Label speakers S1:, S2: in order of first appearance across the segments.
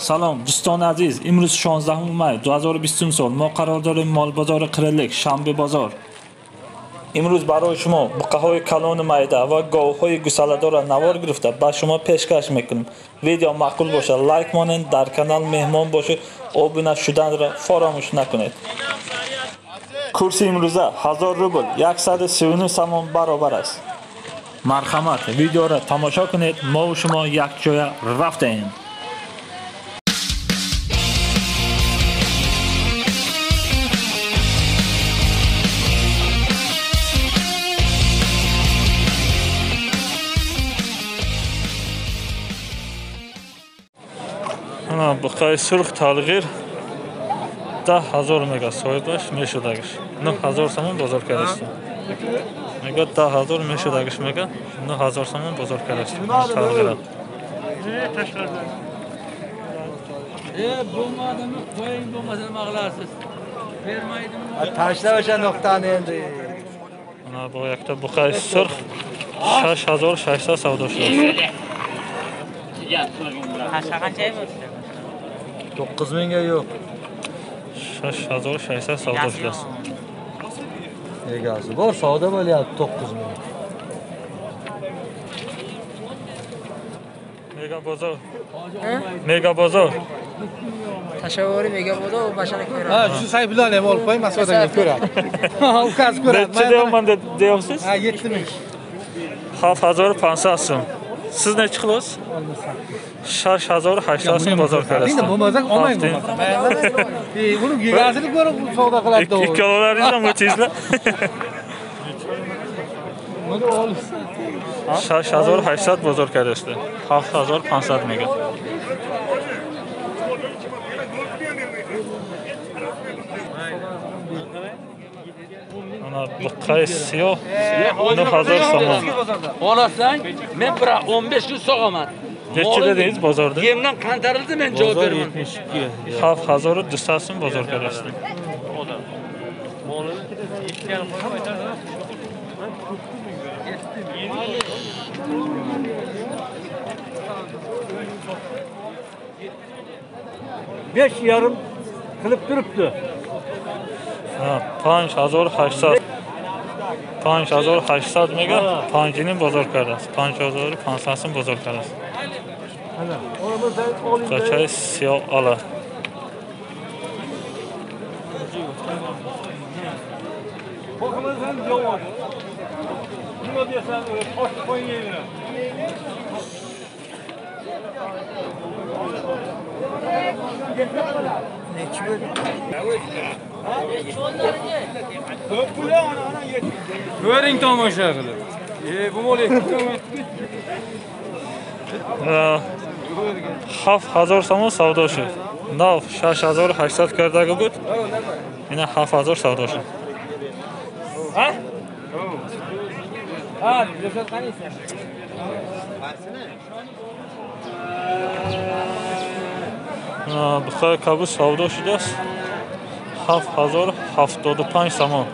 S1: Салом дӯстони азиз, имрӯз 16 май 2020 сол мо қарор дорем молбозори Қирилик, шанбе бозор. Имрӯз барои шумо буқаҳои калони майда ва говҳои гусаладорро навор гирифта ба шумо пешкаш мекунем. Видео маъқул бошад, лайк монед, дар канал меҳмон бошед, обуна шуданро фаромӯш накунед. Курси имрӯза 1000 рубл 139 сомон баробар аст. Марҳамат, видеоро тамошо кунед, мо шумо якҷоя рафтаем. Буқаи сурх талғир 10,000 мега соҳибаш мешудагиш 9,000 сомон бозор кардааст. Мега 10,000 мешудагиш мега 9,000 сомон бозор кардааст. Талғира.
S2: Bo'lmadimi, qo'ying, bo'lmasa nima qilasiz? Bermaydimi?
S3: Tashla o'sha nuqtani endi.
S1: Mana bu yakta buqaи сурх 6,600 savdo shudasi.
S2: Qancha bo'ldi?
S3: 9,000 ga yo'q.
S1: 6,600 savdo shudasi.
S3: Egasi bor, savdo bo'lyapti 9,000.
S1: Mega bozor. Mega bozor.
S4: Tashavvuri mega bozor, bashara ko'radi.
S5: Ha, shu sayflarni ham olib qo'ying, Moskvadan ko'radi. Ukasi ko'radi.
S1: Necha deyapman deyapsiz?
S5: Ha, 7,000.
S1: 7,500 so'm. Siz necha qilasiz? 6,800 so'm bozor qilasiz.
S5: Endi bo'lmasa olmang bo'lmasa. Buni egasini ko'rib savdo qiladi.
S1: Ikkovlaringiz ham o'tingizlar.
S5: Buni olib
S1: 6,800 bozor qilasiz. 7,500 mega. Ana buqay siyoh 9,000 so'm.
S2: Olasang, men bir 15 kun sog'aman.
S1: Necha dedingiz bozorda?
S2: Yemdan qantarildi, men javob beraman.
S1: 7,200 so'm bozor qilasiz.
S6: Besh yarim qilib turibdi.
S1: Ha, 5,800. 5,800 mega 5 bozor qilasiz. 5,500 so'm bozor qilasiz. Qachay siyoh ola.
S6: Nima deysan, qo'shib qo'yinglar.
S4: Nechi bo'ldi?
S6: Ko'ring tomosha qilib. Bu mol
S1: 7,000 сомон savdo shud. Nav 6,800 kardagi bud. Ina 7,000 savdo shud.
S6: Ha? Ha, Dilshod qaniysan?
S1: Buqay kabus savdo shudasi 7,075 сомон.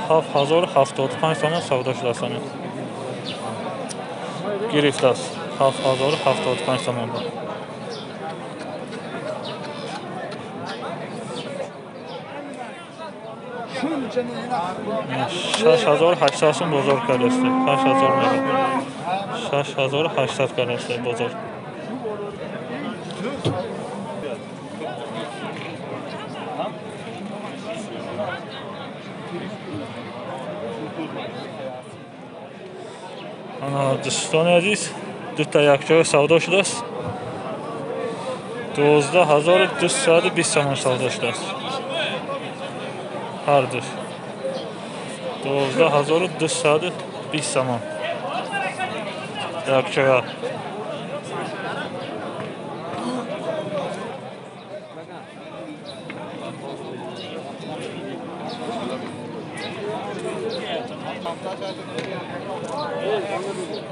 S1: 7,075 сомон savdo shudasi. Гирифтааст 7,075 сомон. Шаш ҳазор ҳаштсад сом бозор кардааст. 8,000 мега. 6,800 кардааст бозор. Ана дӯстони азиз, дута якҷоя савдо шудааст. 12,220 сомон савдо шудааст. Ҳар ду. 12,220 сомон. Якҷоя.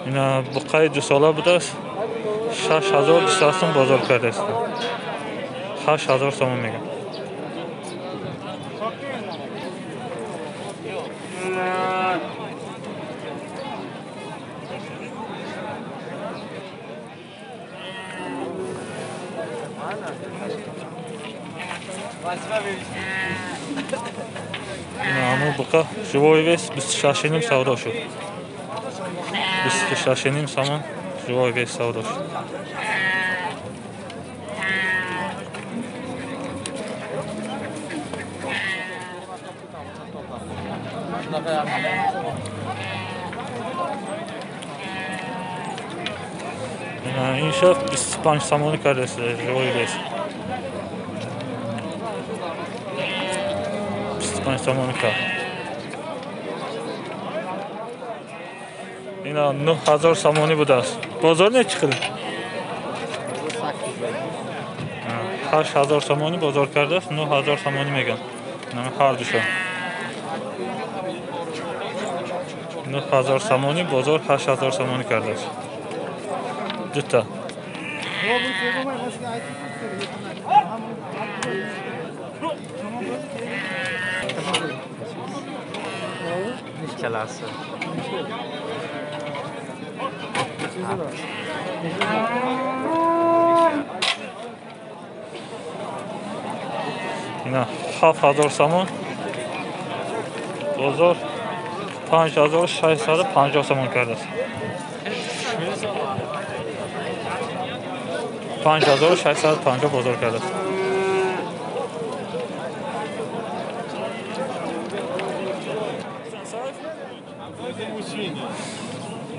S1: Ина буқаи дусола будааст. 6,200 сом бозор кардааст. 8,000 сомон мегӯям. Ҳамун буқа живой вес 26,5 савдо шуд. 26,5 сомон живой вес савдо шуд. Ин шаб 25 сомонӣ кардааст живой вес. 25 сомонӣ кард. Ина 9000 сомонӣ будааст. Бозор нечи қилdi? 8000 сомонӣ бозор кардааст, 9000 сомонӣ мегӯянд. Ҳар душа. 9000 сомонӣ бозор 8000 сомонӣ кардааст. Дута.
S3: Ikkalasi.
S1: Ина 7000 сомон. Бозор 5650 сомон кардааст. 5650 бозор кардааст.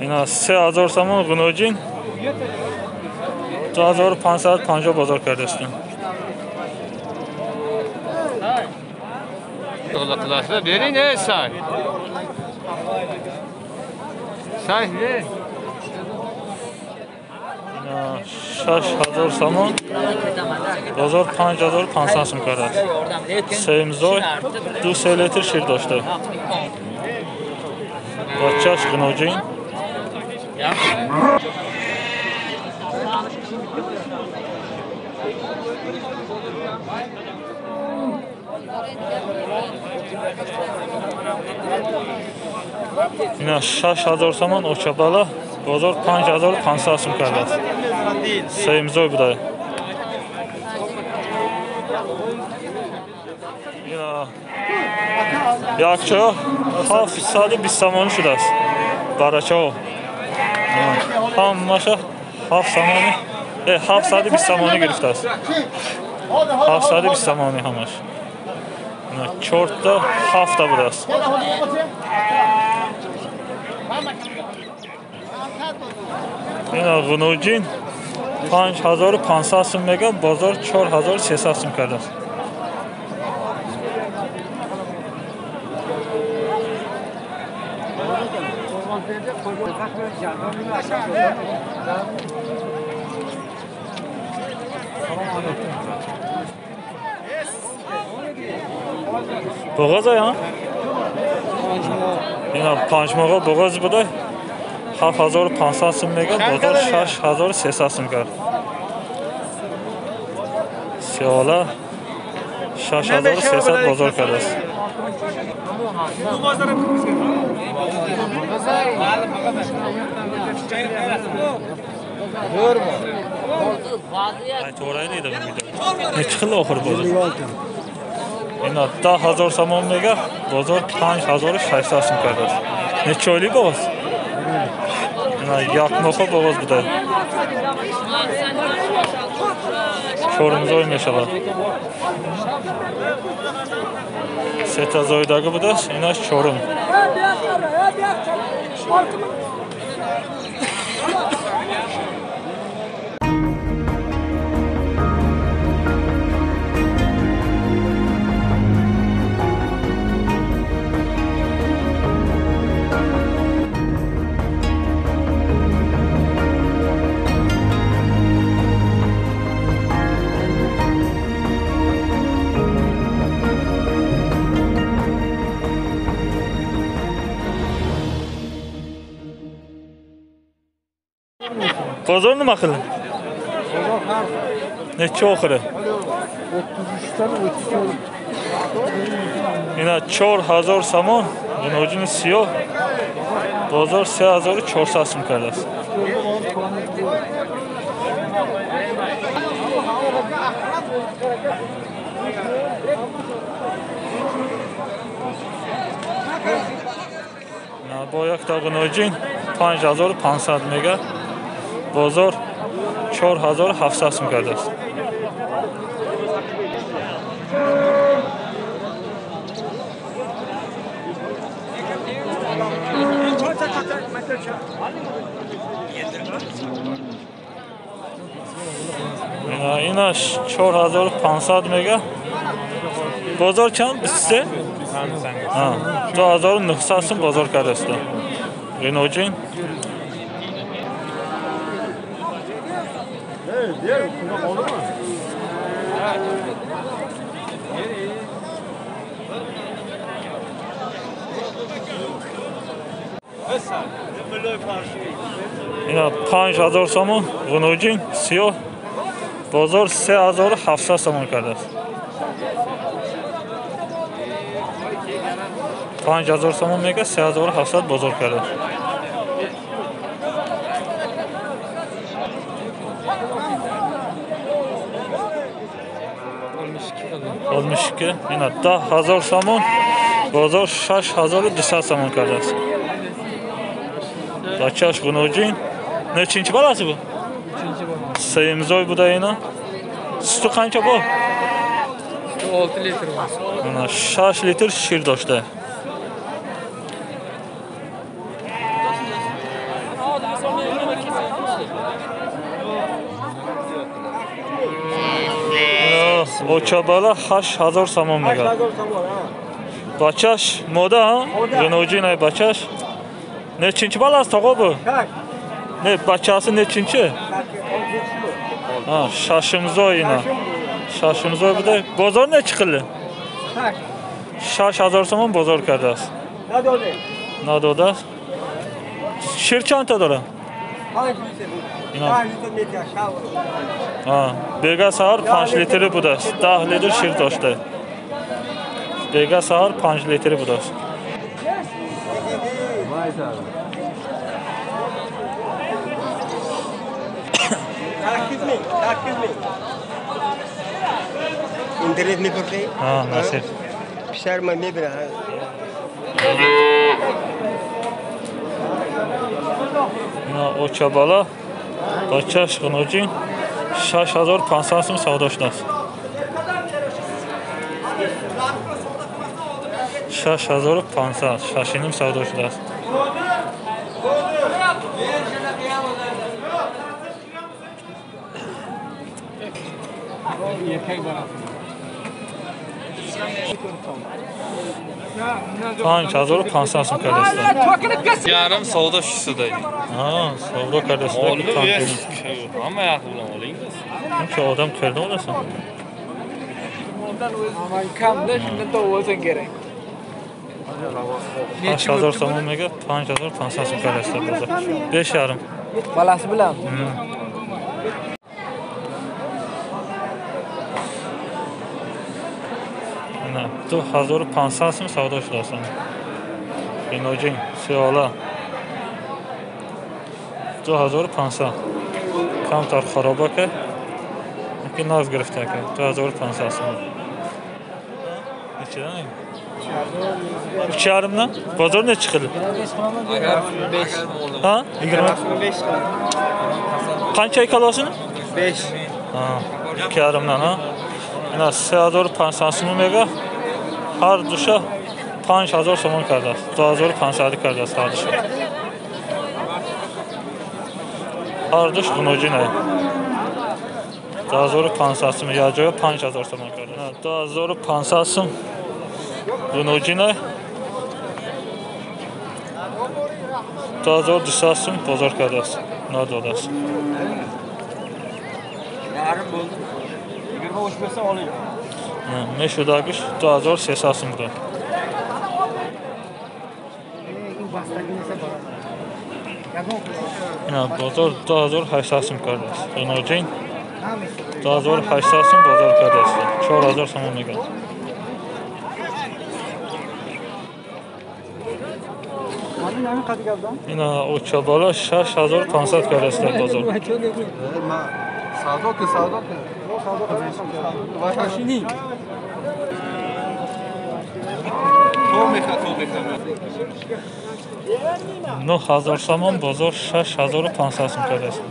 S1: Ина 3000 сомон ғуноҷин 2550 бозор кардааст.
S6: Beri ne say? Say ne?
S1: 6000 сомон бозор 5500 сом кардааст. Семзой 2 литр шир дошта. Бачаш ғуноҷин. Ина 6000 сомон очабала бозор 5500 сом кардааст. Семзой буда. Ина якча 720 сомон шудааст. Барачаҳо. Ҳамаша 7 сомонӣ, 720 сомонӣ гирифтааст. 720 сомонӣ ҳамаш. 4 та 7 та будааст. Ина ғуноҷин 5500 сом мегӯяд, бозор 4300 сом кардааст. Боғоз ая? Ина панҷмоға боғоз буда 7500 сом мегӯяд, бозор 6300 сом кард. Сиёла 6300 бозор кардааст. Nechi xil oxir bozor? Ина 10000 сомон мегӯяд, бозор 5600 сом кардааст. Нечи ойлик боғоз? Ина як моҳа боғоз буда. Чорумзой мешавад. Сета зойдагӣ будааст, инаш чорум. Bozor nima qildi? Necha oxiri?
S5: 33dan 34.
S1: Ина 4000 сомон, ғуноҷини сиёҳ. Бозор 3400 сом кардааст. Бо як тағиноҷин 5500 мега, бозор 4700 сум кардааст. Инаш 4500 мега. Бозор чанд? 23? 2900 сум бозор кардааст. Ғиноҷин. Ина 5000 сомон ғиноҷин сиёҳ, бозор 3700 сомон кардааст. 5000 сомон мега, 3700 бозор кардааст. Ина 10000 сомон, бозор 6200 сомон кардааст. Бачааш ғиноҷин. Нечинчи баласы бу? Сеюмзой буда ина. Суту қанча бо?
S2: 6 литр.
S1: Ина 6 литр шир дошта. Очабала 8000 сомон мега. Бачаш мода, ҳа? Ғиноҷин ай бачаш. Нечинчи баласт тоғо бу? Не, бачасы нечинчи? Шашимзой ина. Шашимзой буда. Бозор нечи қилdi? 6000 сомон бозор кардааст. Надодааст. Шир чандта дорад? Бега саҳар 5 литри будааст. 10 литр шир дошта. Бега саҳар 5 литри будааст.
S7: Интернет мепурсӣ?
S1: Насиб.
S7: Писар ман мебира.
S1: Ина очабала бачаш ғиноҷин 6500 сум савдо шудааст. 6500, 6,5 савдо шудааст. Панҷ ҳазору пансад сум кардааст.
S6: Ярим savdo shusidaydi.
S1: Ha, savdo кардааст.
S6: Hamma yoqi bilan olingiz.
S1: Uncha odam qayerdan olasan?
S2: Kamda shundan to'g'ri olsang kerak.
S1: 8000 сомон мега, 5500 сум кардааст бозор. 5,5.
S2: Balasi bilan.
S1: Ина 2500 сум савдо шудааст. Ғиноҷин сиёла 2500. Камтар хароба ка, ки наз гирифта ка 2500 сум. Нечидан? 3,5 бозор нечи қилdi? Ha? 25. Qancha ikkalosini?
S3: 5.
S1: Ha, 2,5 ha. Ина 3500 сум мега, ҳар душа 5000 сомон кардааст. 2500 кардааст ҳар душа. Ҳар душ ғиноҷин ай. 2500 сум, як ҷоя 5000 сомон кардааст. 2500 сум ғиноҷин ай. 2200 сум бозор кардааст. Надодааст.
S3: Yarim bo'ldi. 23 bersa oling.
S1: Мешудагиш 2300 сум буда. Ина бозор 2800 сум кардааст. Ғиноҷин 2800 сум бозор кардааст. 4000 сомон мегӯянд. Ина очабала 6500 кардааст дар бозор.
S3: Savdo ki, savdo ki.
S1: نه هزار سامان بازار 6500 سوم کرده است.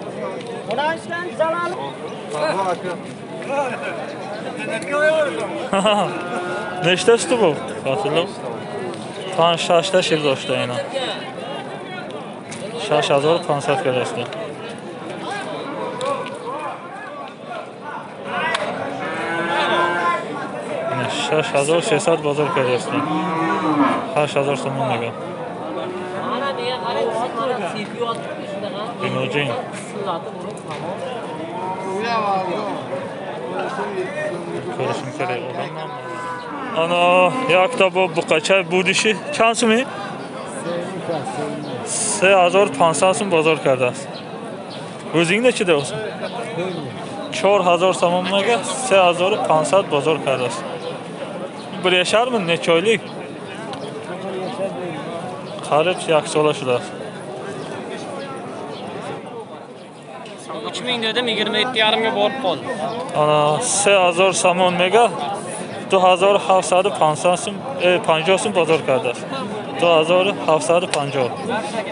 S1: Neçtəsi bu? Xatırlam. 5-6 şir doşdu اینا. 6500 کرده است. 6300 бозор кардааст. 8000 сомон мегӯям. Биноҷин. Ko'rishim kerak odam. Ana якта бо буқачай будиши чанд суми? 3500 сум бозор кардааст. O'zing necha deyapsan? 4000 сомон мега 3500 бозор кардааст. Bir yaşarmı? Necha oylik? Qarib 1 sola shudasi.
S2: 3000 dedim, 27,5 ga borib qoldi.
S1: Ana 3000 somon mega 2750 сум, 50 сум бозор кардааст. 2750.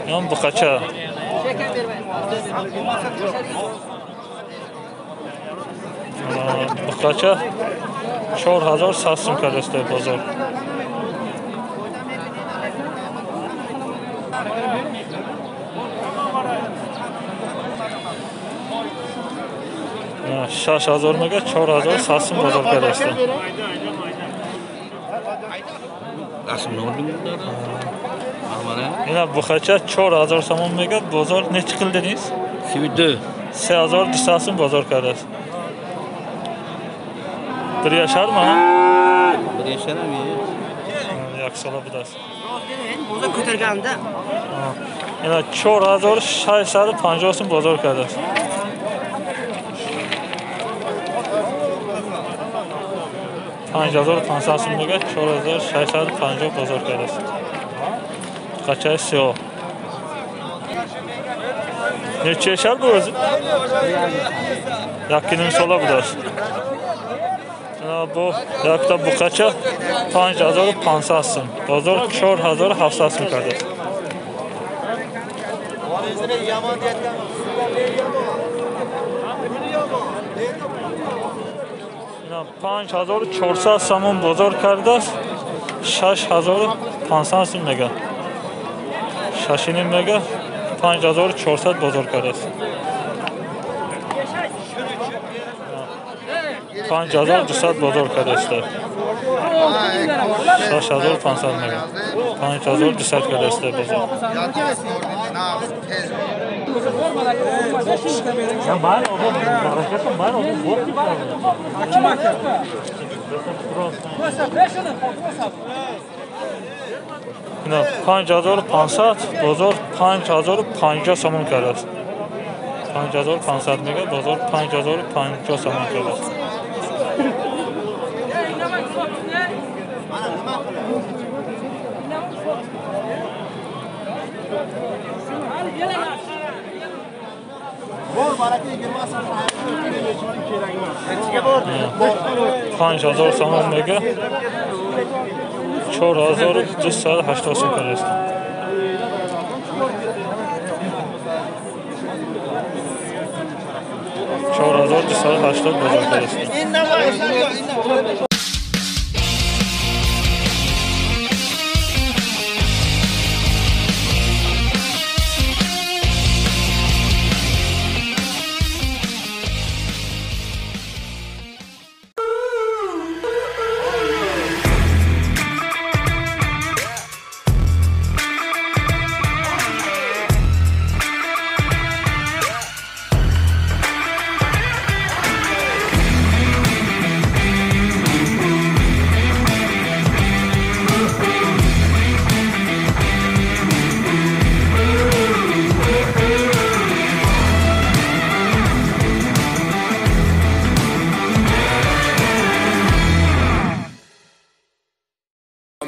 S1: Ям буқача. Буқача 4100 сум кардааст бозор. На 6000 мега 4100 сум бозор кардааст. Ина буқача 4000 сомон мега бозор necha qil dedingiz?
S2: 32.
S1: 3200 сум бозор кардааст. Bir yaşarmı?
S2: Bir yaşar mı?
S1: Як сола будааст.
S4: Бозор ko'targanda.
S1: Ина 4650 сум бозор кардааст. 5500 сум мега 4650 бозор кардааст. Қачаи сиёҳ. Necha yashar bu o'zi? 1,5 сола будааст. Bu якта буқача 5500 сум. Бозор 4700 сум кардааст. Ина 5400 сомон бозор кардааст. 6500 сум мега. 6,5 мега 5400 бозор кардааст. 5200 бозор кардааст. 6500 мега. 5200 кардааст бозор. Ина 5500 бозор 5050 сомон кардааст. 5500 мега бозор 5050 сомон кардааст. 5000 сомон мега 4280 сум кардааст. 4280 бозор кардааст.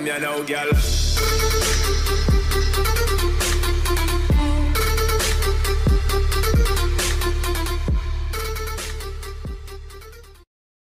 S8: You know, girl.